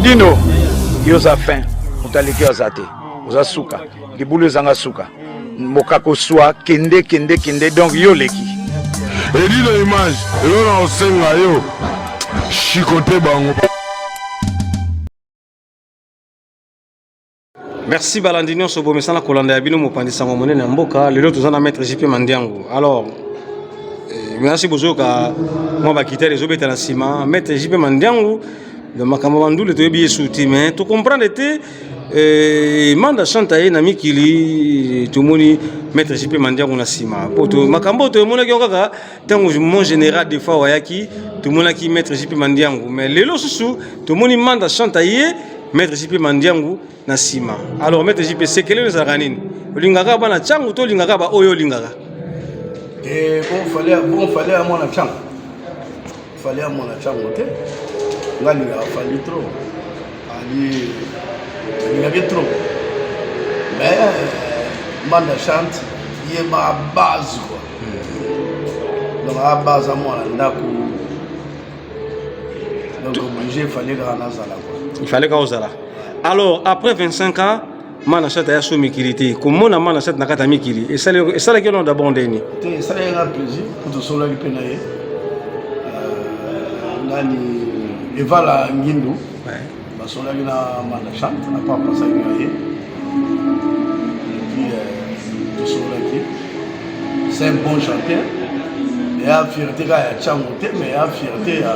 Edino, yo oza fin, moto aleki yo aza te, oza suka, libulu ezanga suka, mokako swa, kende kende kende, donc yo oleki. Edino image, eloko na kosenga yo, chicote bango. Merci balandi nyonso bomesana kolanda ya bino mopanzi sango monene ya mboka. Lelo toza na maître JP Mandiangu. Alors eh, merci bozoyoka mwa bakitare ezobeta na nsima. Maître JP Mandiangu na makambo ya bandule toyebi ye suti mais to comprendre te eh, manda chante ye na mikili tomoni maître JP Mandiangu na nsima po to makambo oyo tomonaki yango kaka ntango mon général des fois wayaki tomonaki maître JP Mandiangu mais lelo susu tomoni manda chante ye Maître JP Mandiangu na sima. Alors Maître JP sekele ezalaka nini? Olingaka bana changu to olingaka ba oyo olingaka? Eh bon fallait bon fallait à mwana changu. Fallait à mwana changu te. Nga lingaka fallait trop. Ali lingaka trop. Mais euh, Manda chante, il est ma base quoi. Donc à base à mwana ndako Donc obligé, il fallait kaka nazala quoi. Il fallait kaka ozala. Alors après 25 ans, Mana Chate aya so mikili te. Komona Mana Chate na kati ya mikili, esalaki yo d'abord ndeni? Te, esalaki nga plaisir, po tosololaki mpe na ye. Euh, nani Evala Ngindu. Ouais. Basololaki na Manda Chante, na papa asalaki na ye. Et puis euh, tosololaki. C'est un bon chanteur. Ya fierté kaka ya Tshangu te, mais ya fierté ya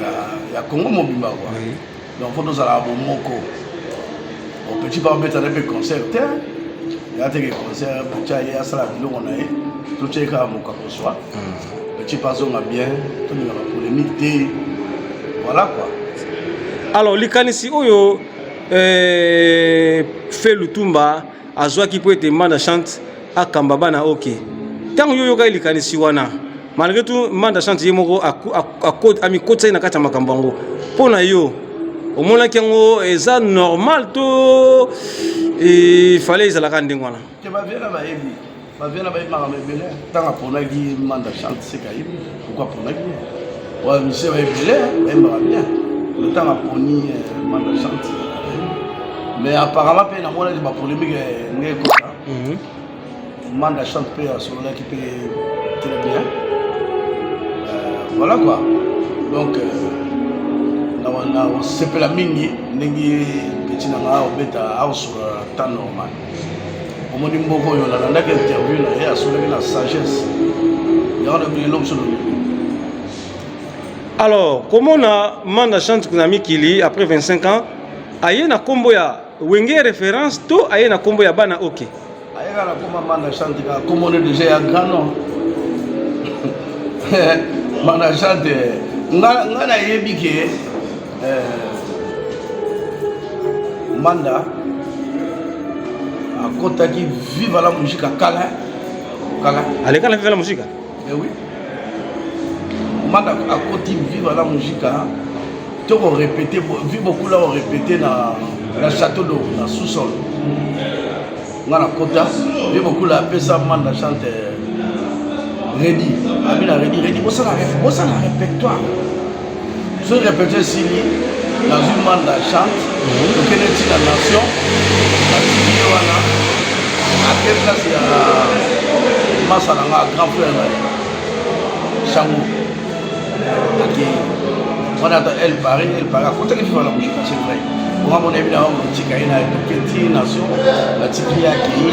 ya, ya Congo mobimba quoi. Oui. Donc faut tozala bomoko. Bon petit pa obeta na mpe concert te. Ya teke concert petit aye asala biloko na ye. Totie kaka mokako swa. Petit pa azonga bien, tolingaka polémique te. Voilà quoi. Alors likanisi oyo eh, Fe Lutumba azwaki mpo ete Manda Chante akamba bana oke. Ntango yo oyokaki likanisi wana, malgré tout Manda Chante ye moko amikotisaki na kati ya makambo yango, mpo na yo omonaki yango eza normal to ifale ezalaka ndenge wana? Te baviana bayebi baviana bayebi makambo ebele. Ntango aponaki Manda Chante seka ayebi pourquoi aponaki ye. Ba musicien ba ebele bayembaka bien, mais ntango aponi euh, Manda Chante, mais apparemment mpe namonaki ba polémique euh, nde ekota mhm. Manda Chante mpe asololaki mpe très bien euh, voilà quoi. Donc nasepela mingi ndenge petit na nga obeta aosolola temps normal. Omoni mboka oyo nalandaki interview na ye, asololaki na sagesse yango na bilelo biso lolingo. Alors komona Manda Chante na mikili après 25 ans, aye na kombo ya Wenge référence to aye na kombo ya bana oke? Ayeka na kombo Manda Chante kaka kombo ne déjà ya grand nom Manda Chante. Nga nga nayebi ke euh, Manda akotaki Viva la Musica kala kala. Aleka na Viva la Musica? Eh oui. Manda akoti Viva la Musica toko répéter vi bokula ko répéter na na château d'eau na sous-sol. Nga na kota vi bokula apesa Manda Chante ready abi na ready ready bosala bosala répertoire. Soki répertoire esili, nazwi Manda Chante, tokende ti na nation, natiki ye wana ake place ya masa na nga, grand frère na ye Sango. Akei wana ata El Paris, El Paris akotaki Viva la Musica, c'est vrai. Onga mona yebi na bango kotika ye na toke ti nation, natiki ye akei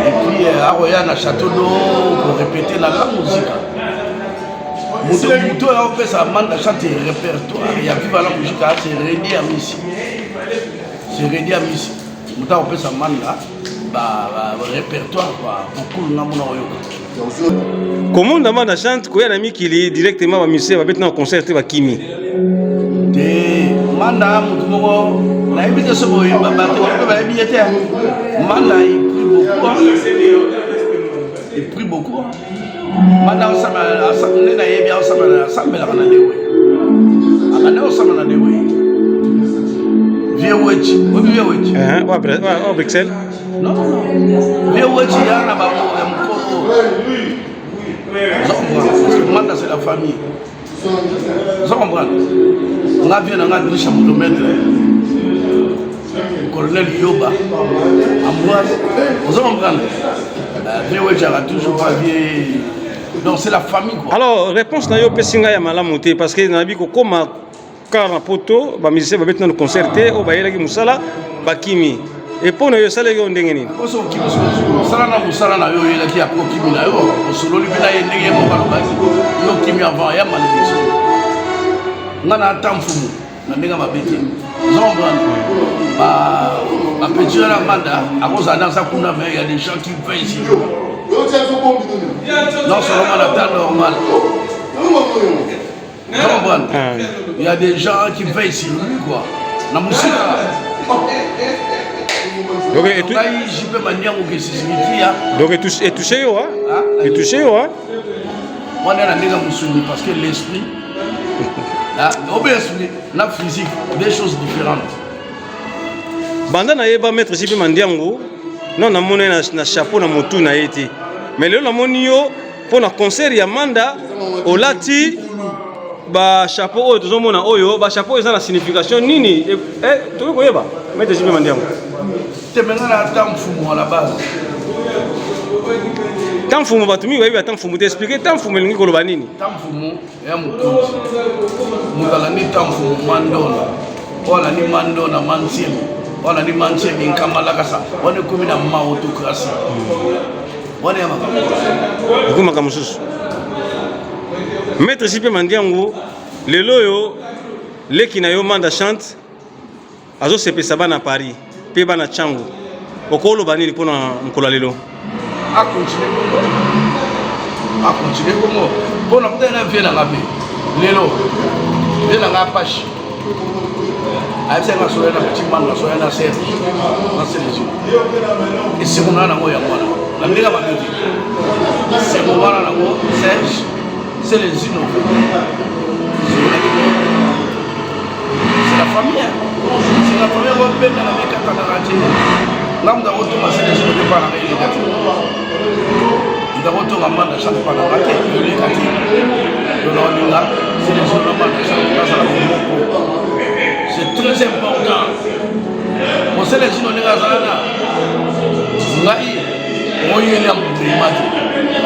et puis euh, akoya na château d'eau korépéter na la musica. Moto moto oyo aopesa Manda Chante répertoire ya Viva la Musica, c'est René Amisi, c'est René Amisi moto akopesa Manda ba répertoire quoi. Bokulu nga mona oyoka Komona Manda Chante koya na mikili directement, ba musicien babeti na concert te, bakimi. Te, Manda motu moko nayebi te soki oyeba bato mpe bayebi ye te. Manda il prie beaucoup, il prie beaucoup. Manda osambela nde nayebi, osambela, asambelaka na dewe, abanda osambela na dewe. Vieux Wechi, oyebi vieux Wechi? Wa Bruxelles? Non, non, non, vieux Wechi ya na bango ya mokolo. Parce que Manda c'est la famille. Ozo comprendre? Nga vie na nga Drisha Motomètre, colonel Yoba, Ambroise. Ozo comprendre? Vieux Wetchaka toujours pas vieux. Donc c'est la famille quoi. Alors réponse na yo opesi ngai ya malamu te parce que nayebi kokoma kaka na poto ba musicien babeti nano concert te oyo bayelaki mosala bakimi epo na yo esalaki yo ndenge nini? Oso okimi osala na mosala na yo oyelaki apres okimi na yo osololi mpe na ye ndenge ye moko alobaki yo okimi avant ya malédiction nga na ata mfumu na ndenge mabe te ozo comprendre bapetit wana manda akozala naza kuna mais ya des gens qui veillent ici non seulement na temps normal. Vous comprenez? Il y a des gens qui veillent sur lui, quoi. Na mosika. Donc, ngai JP Mandiango ke sisimitia. Donc, etouche yo, hein? Etouche yo, hein? Wana na ndenge mosuni parce que l'esprit, obe esprit na physique, deux choses différentes. Banda nayeba maître JP Mandiango, non namoni na chapeau na motu na ye te. Mais lelo namoni yo mpo na concert ya Manda olati ba chapeau oyo tozomona oyo ba chapeau eza na signification nini? Tokoki koyeba maître JP Mandiango? Te me nga na ata mfumu à la base. Ta mfumu bato mingi bayebi ata mfumu te, explique ta mfumu elingi koloba nini? Ta mfumu ya mokonzi, moto alandi ta mfumu mandona oyo alandi mandona mantiemi oyo alandi mantiemi nkamalakasa wana ekomi na maotocratie wana ya makambo ekomi makambo mosusu. Maître JP Mandiango, lelo oyo leki na yo Manda Chante azosepesa bana Paris mpe bana Tshangu, okoloba nini mpona mokolo ya lelo? Akontinue bongo, akontinue bongo mpona kutana na vie nanga mpe lelo vie nanga apashi ayebisaki nga soya na petit manga soya na Serge na Selezio esengo na nango yango wana na ndenge mabe te, esengo wana nango Serge Selezino, c'est la famille, c'est la famille. Yango benda na mekatanaka te, nga moto akotonga Selezino te mpa nanga eleka te, moto akotonga Manda Chante mpa nanga te eleka te. Donc naolinga Selezino na Manda Chante bazala moko, c'est très important. Koselezino ndenge azala na ngai oyeli ya mobilima te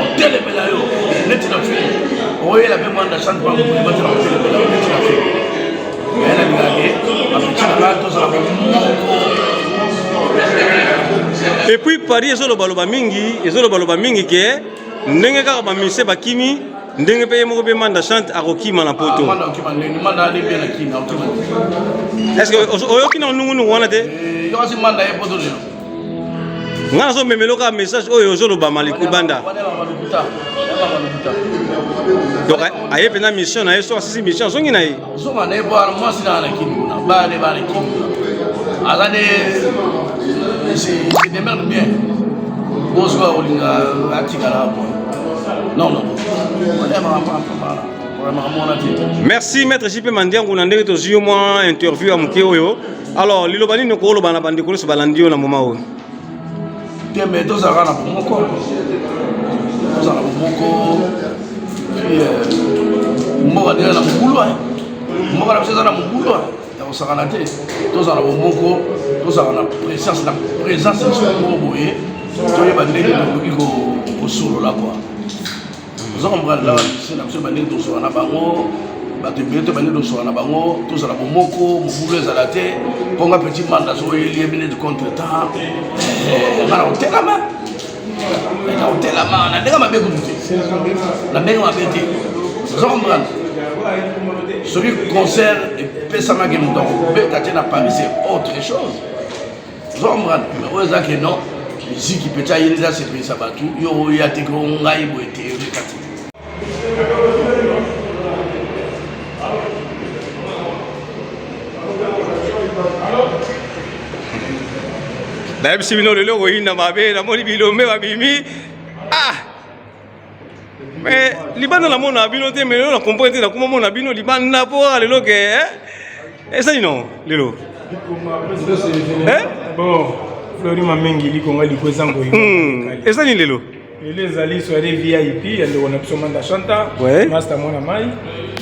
otelemela yo neti na film, oyela mpe Manda Chante mpa mobilima te na otelemela yo neti na film. Naye nalingaka bapeti na ngai tozala moko. Et puis Paris ezolobaloba mingi, ezolobaloba mingi ke ndenge kaka bamusicien bakimi, ndenge mpe ye moko mpe Manda Chante akokima na poto. Manda okima ndenge Manda ade bien na kina okima. Est ce que oyoki na nungunungu wana te? Yo kasi Manda ye poto lelo. Nga nazomemela kaka message oyo ozolobama libanda. Wana ya malukuta, ya malukuta. Donc aye mpenza mission na ye, so asisi mission azongi na ye. Ozonga na ye po mwasi na na kini kuna, bana ne bana kini kuna, aza ne se démerde bien. Bozwa kolinga atikala po non non, wana ya makambo makambo wana te. Merci maître JP Mandiangu na ndenge tozwi yo mwa interview ya moke oyo. Alors liloba nini okoloba na bandeko nyonso balandi yo na moma oyo? Te me tozalaka na bomoko, tozala na bomoko. Puis mboka ndenge na mobulu, mboka na biso eza na mobulu ya kosakana te. Tozala na bomoko, tozala na présence, na présence biso moko boye, toyeba ndenge tokoki kosolola kua. Oza comprendre? La biso na biso bandenge tosolola na bango, bato ebele to bandenge tosolola na bango, tozala bomoko, mobulu ezala te. Mpo nga petit Manda soki oyeli ye minute contre temps, nga na kotelama, na kotelama na ndenge mabe kutu te, na ndenge mabe te. Oza comprendre? Soki concert epesamaki moto akobeta te na Paris, c'est autre chose. Oza comprendre? Mais oyo eza ke non, miziki peti ayeli eza sepelisa bato, yo oya te ko ngai boye te, oleka te. Nayebisi bino lelo koyinda mabe, namoni bilombe babimi. Ah mais libanda namona bino te, mais lelo na comprendre te, nakoma mona bino libanda mpo kaka lelo ke ezali non lelo. Bon, Flori Mamengi likonga liko ezango. Ezali lelo. Lelo ezali soirée VIP ya ndeko na biso Manda Chanta, Ouais. Master Mwana Mai.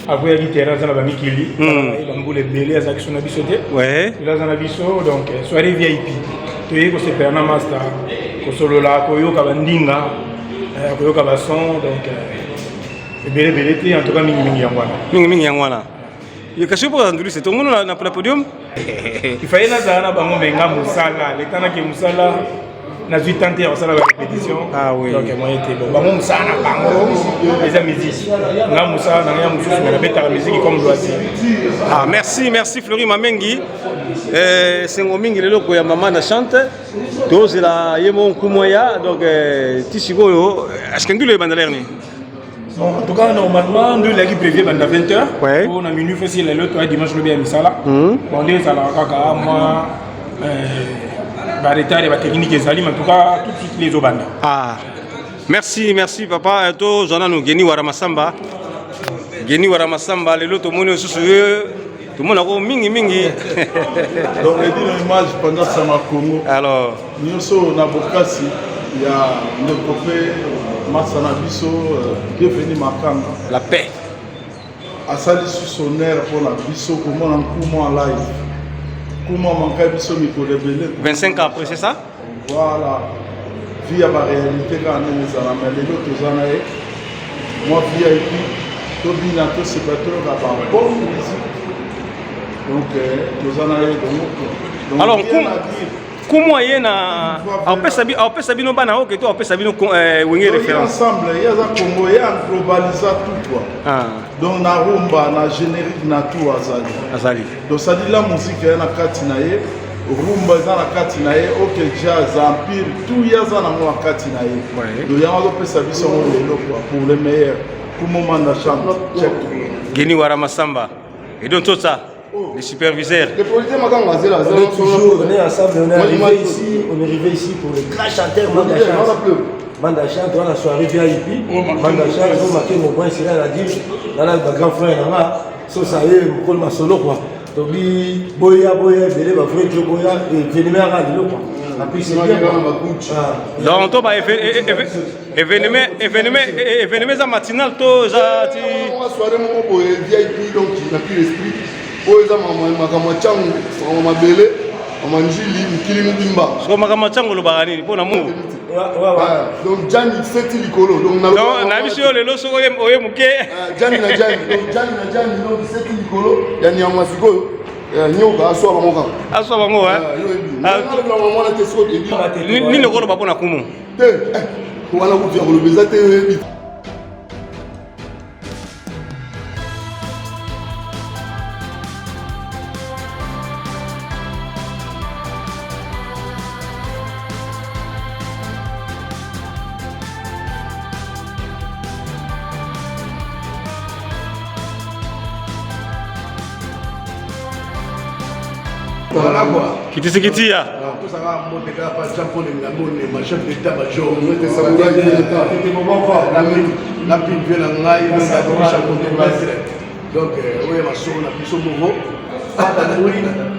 Akweyaki terrain aza na bamikili, mm. bambula ebele azalaki so na biso te. Ouais. Lelo aza na biso donc euh, soirée VIP. Toyei kosepela na Master, kosolola, koyoka bandinga, euh, koyoka ba son donc euh, ebele ebele te en tout cas mingi mingi yango wana. Mingi mingi yango wana. Yo kasi mpo nduliste tomoni na, na, na podium. Il fallait nazala na bango mais nga mosala, leta nake mosala nazwi temps te ya kosala ba répétition. Ah oui. Donc moyen te bon bango mosala na bango eza musique. Nga mosala na nga mosusu mais nabetaka musique comme loisir. Ah, merci, merci Fleury Mamengi. Eh, sengo mingi lelo koyamba Manda Chante. Tozela ye mo nkumu ya donc eh, ti sikoyo est-ce que ndulu ebanda l'heure nini? Bon, en tout cas, normalement, nous, il prévu à 20h. Ouais. On a minuit, fait le toi dimanche, le bien misala. Bon, nous, ça la kaka, moi, euh, bah, retard et bah, technique ezali, mais en tout cas, tout de suite, les obanda. Ah. Merci, merci papa. To zana no Geni Wara Masamba. Geni Wara Masamba lelo tomoni osusu ye tomona ko mingi mingi. Donc edi na image pendant sama Congo. Alors, nyonso na bokasi ya ndeko mpe masa na biso Bienvenu Makanga. La paix. Asali susu honneur mpona biso komona nkumu en live. Nkumu amanka biso mikolo ebele. 25 ans après, c'est ça? Voilà. Vie ya ba réalité kaka ndenge ezala mais lelo toza na ye. Mwa VIP tobina tosepa toyoka ba bonne musique. Donc toza na ye bongo. Alors nkumu Kumu aye na apesa bino bana oke to apesa bino wenge référence. Ensemble, il y a Congo, il y a globalisa tout quoi. Ah. Donc na rumba, na générique na tout azali. Azali. Donc ça dit la musique ya na kati na ye, rumba za na kati na ye, OK jazz, empire, tout ya za na mo kati na ye. Ouais. Donc ya ngo pesa biso ngo lelo quoi pour le meilleur. Kumu Manda Chante, check. Geni Wara Masamba. Et donc tout ça. Les superviseurs. Le producteur Makanga Azela, On est toujours, on est ensemble, on est arrivé ici, on est arrivé ici pour le grand chanteur Manda Chante. Manda Chante, on a soirée VIP. Manda Chante, on marqué mon point, c'est là, la dit, là, là, grand frère, là, ça, ça y est, mon col, ma solo, quoi. Donc, boya, boya, belé, bah, frère, Joe Boya, et venez à la quoi. Et puis, c'est bien, quoi. Donc, toi, bah, événement, événement, événement, ça matinal, toi, ça, tu. Soirée, mon boy, VIP, donc, il n'a plus l'esprit. Oyo eza makambo ya ntango, makambo mabele, makambo njili, mikili mobimba. Soko makambo ya ntango olobaka nini mpo na mungu? Donc jani seti likolo. Donc na biso yo lelo soko oye moke. Jani na jani, donc jani na jani, donc seti likolo ya nyama sikoyo. Nyoka aswa bango kaka. Aswa bango hein. Nini okoloba mpo na kumu? Te, wana kutu ya koloba eza te oyebi. Voilà quoi. Kitisikitia. Tosaka mbote kaka pa Jean Paul Ngambone, ma chef d'état major. Na pivie na ngai maître. Donc oyo masolo na biso moko.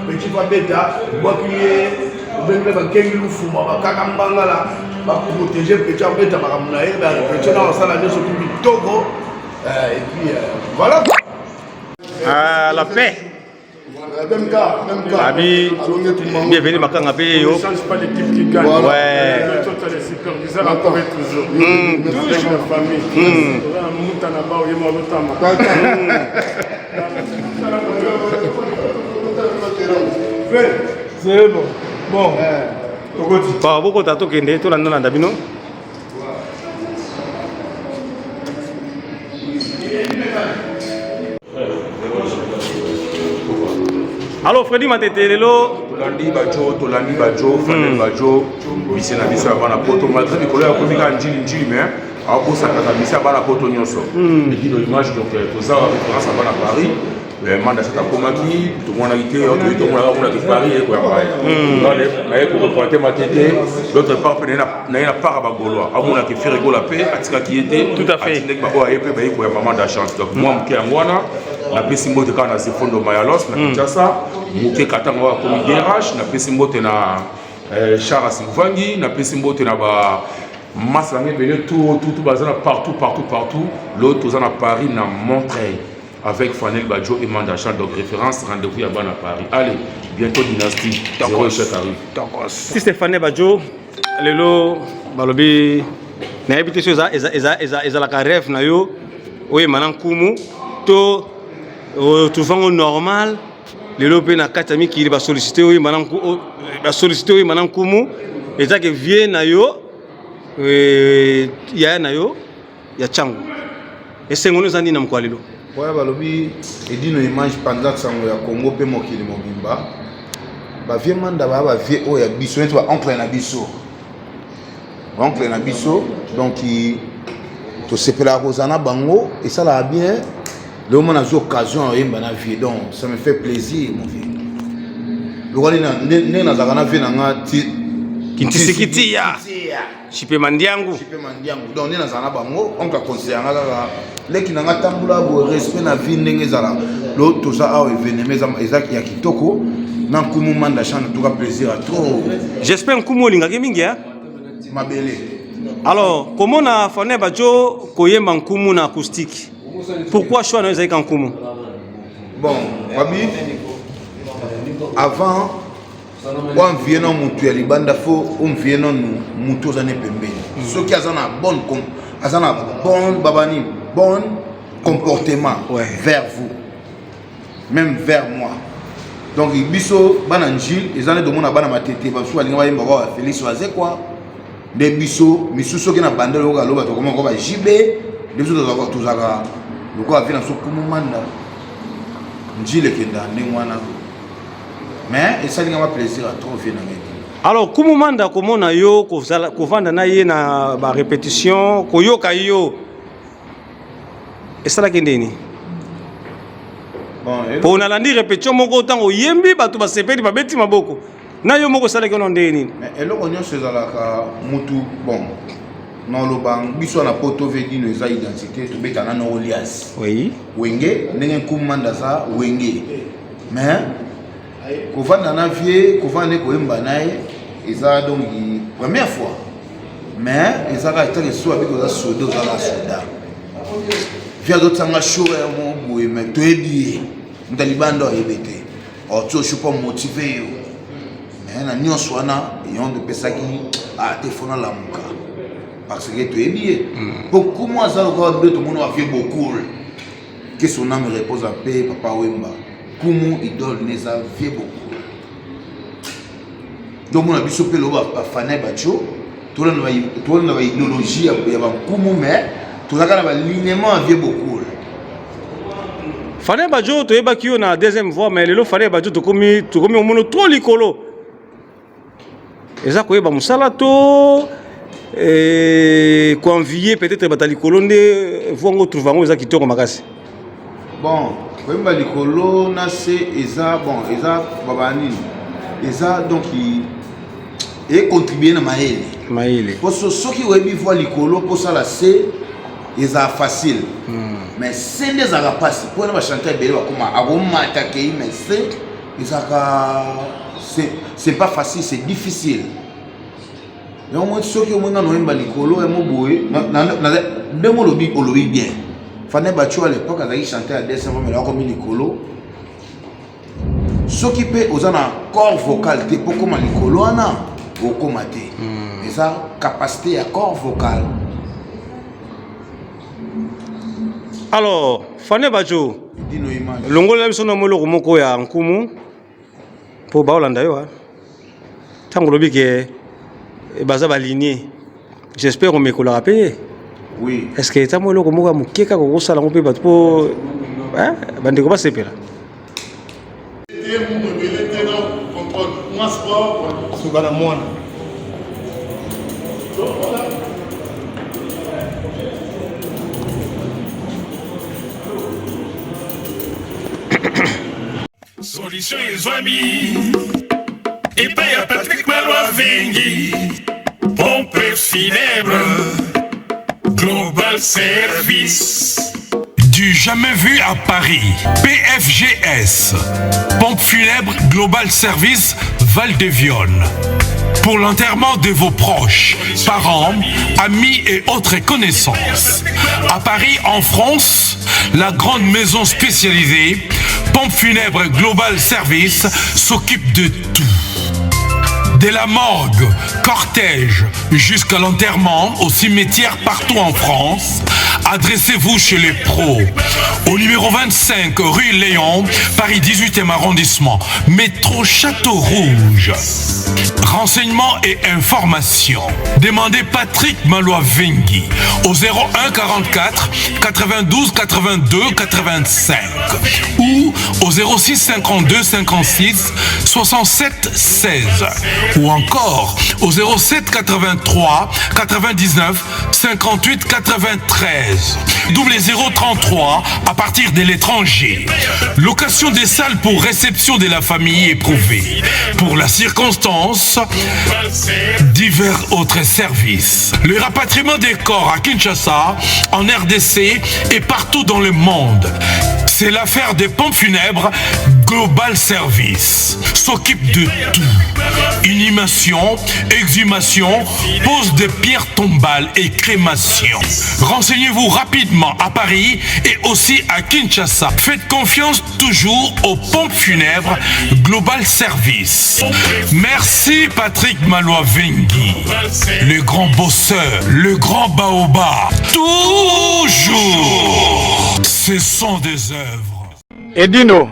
Petit Fabeta, bwaki ye obengi mpe bakengi lufuma bakaka mbangala baprotege petit abeta makambo na ye barepetio na basala nyonso tu kitoko et puis voilà. Ah, la paix. MK, MK. Abi, bienvenue Makanga pe yo. On ne change pas l'équipe qui gagne. Ouais. Toi, les superviseurs approuvent toujours. Toujours. La famille. C'est bon. Bon. Tokoti. Bon, bokota tokende tolanda landa bino. Alors Freddy Matete lelo tolandi bajo tolandi bajo Fadel bajo bise na biso ya bana poto malgré mikolo ya komi kaka njili njili mais akosakaka bise ya bana poto nyonso edino image donc toza référence ya bana Paris Manda Chante akomaki tomonaki te toyi tomonaka kuna ke Paris ye koyamba ye naye koreprésente Matete d'autre part mpe naye na part ya bagaulois amonaki Ferre Gola mpe atikaki ye te Tout à fait. atindaki baoyo aye mpe baye koyamba Manda Chante donc mwa moke yango wana napesi mbote kaka na Zefondo Mayalos na Kinshasa moke katanga oyo akomi DRH napesi mbote na Chara Silvangi napesi mbote na ba Masse na ngai ebele tout tout tout baza na partout partout partout. L'autre toza na Paris na Montreuil avec Fanel Badjo et Manda Chant. Donc référence rendez-vous ya bana Paris. Allez, bientôt dynastie. Zéro échec arrive. Tokos. Si Fanel Badjo lelo balobi nayebi te so ezalaka rêve na yo oyema na nkumu to otrouve yango normal lelo mpe na kati ya mikili basollicite oyemba na basollicite oyemba na nkumu eza ke vie na yo eh, yaya na yo ya chango esengo no eza nini na mokolo lelo oyo balobi edino image panza sango ya congo mpe mokili mobimba bavie manda baya bavie oyo ya biso neti baoncle na biso baoncle na biso donc tosepelaka kozala na bango esalaka bien lelo mona azwi occasion ya oyemba na vie donc ça me fait plaisir mon vieux lokola ndenge nazalaka na vie na nga kintisikitiya chipe mandiangu chipe mandiangu donc ndenge nazala na bango oncle aconseille nga kaka leki na nga tambola boye respect na vie ndenge ezala lo toza awa evenema eza ya kitoko na nkumu manda chan en tout cas plaisir à trop j'espère nkumu olingaki mingi hein mabele alors komona fane bajo koyemba nkumu na acoustique pourquoi choix na yo ezalaki ka nkumu bon babi avant oanvie na motu ya libanda fo omvie nanu motu oza ne pembeni hmm. soki aza na bonne aza na bonne babani bonne comportement ouais. vers vous même vers moi donc biso bana njile eza nde tomona bana matete basusu balinga bayemba kwa félix wazekwa nde biso misusu soki na banda lokola loba tokoma kwa ba JB nde biso tozalaka lokola vie na biso kumu manda njile ekenda ndenge wana mais esali nga ba plaisir ya trop vie na ngai. Alors kumu manda komona yo kovanda na ye na ba répétition koyoka yo esalaki ndeni mpo nalandi répétition moko ntango oyembi bato basepeli babeti maboko na yo moko osalaki wana ndenge nini eloko nyonso ezalaka mutu bon naloba biso na poto vedino eza identité tobeta na norolias oui. wenge ndenge nkumu manda aza wenge mais kovanda na vie kovanda nde koyemba na ye eza donc première fois mais eza kaka etake so abiki oza soda oza kaka soda vie azotanga show ya mo boye mais toyebi ye moto ya libanda oyebi te otie osho mpo motive yo mais na nyonso wana yango topesaki ah, te fona lamuka parce que toyebi ye mpo hmm. kumu aza lokola nde tomoni bavie bokul que son âme repose en paix papa wemba kumu idole ne eza vie bokul donc mona biso mpe loba bafane baco tolanda baidéologie ya bankumu mais tozalaka na balignement ya vie bokul Fane Badjo toyebaki yo na deuxième voix mais lelo Fane Badjo tokomi tokomi omono trop likolo eza koyeba mosala to eh, koenvie peut-être bata likolo nde voix ngo trouve yango eza kitoko makasi bon koyemba likolo na se eza bon eza baba nini eza donc econtribue na mayele mayele po soki oyebi voi likolo mpo osala se ezala facile hmm. mais se nde ezalaka mpasi mpo na bachanteur ebele bakoma akomata kei mais se ezalaka c'est pas facile c'est difficile yango soki omoi nga noyemba likolo ya moboye ndenge olobi olobi bien fane bacho à l'époque azalaki chanteur ya 200 mais akomi likolo soki mpe oza na corps vocal te mpo okóma likolo wana okóma te hmm. eza capacité ya corps vocal. Alors fane bajo longolela biso na moloko moko ya nkumu mpo baolanda yo ntango olobi ke eh, baza balinie j'espère omekolaka mpe ye oui. est ce que eza mwa eloko moko ya moke kaka okosala yango mpe bato mpo bandeko basepela Suka na mwana. Solution ezwami epai ya Patrick Malwa Vengi, pompe funèbre, Global Service. Du jamais vu à Paris. PFGS. Pompe funèbre Global Service Val de Vionne. Pour l'enterrement de vos proches, parents, amis et autres connaissances. À Paris, en France, la grande maison spécialisée, Pompe funèbre Global Service, s'occupe de tout. De la morgue, cortège, jusqu'à l'enterrement au cimetière partout en France, adressez-vous chez les pros. Au numéro 25, rue Léon, Paris 18e arrondissement, métro Château Rouge. Renseignements et informations. Demandez Patrick Malois-Vengui au 01 44 92 82 85 ou au 06 52 56 67 16 ou encore au 07 83 99 58 93 0033 à partir de l'étranger. Location des salles pour réception de la famille éprouvée. Pour la circonstance, divers autres services. Le rapatriement des corps à Kinshasa, en RDC et partout dans le monde. C'est l'affaire des pompes funèbres Global Service. S'occupe de tout. Inhumation, exhumation, pose de pierres tombales et crémation. Renseignez-vous rapidement à Paris et aussi à Kinshasa. Faites confiance toujours aux pompes funèbres Global Service. Merci Patrick Malois-Vengui, le grand bosseur, le grand baobab. Toujours, ce sont des œuvres. Edino,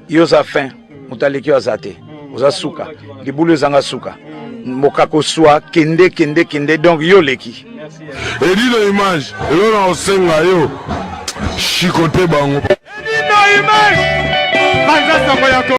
yo oza fin, moto aleki yo aza te, oza suka, libulu ezanga suka, mokako swa, kende kende kende, donc yo oleki. Edino image, eloko na kosenga yo, chicote bango. Edino image, banza sango ya.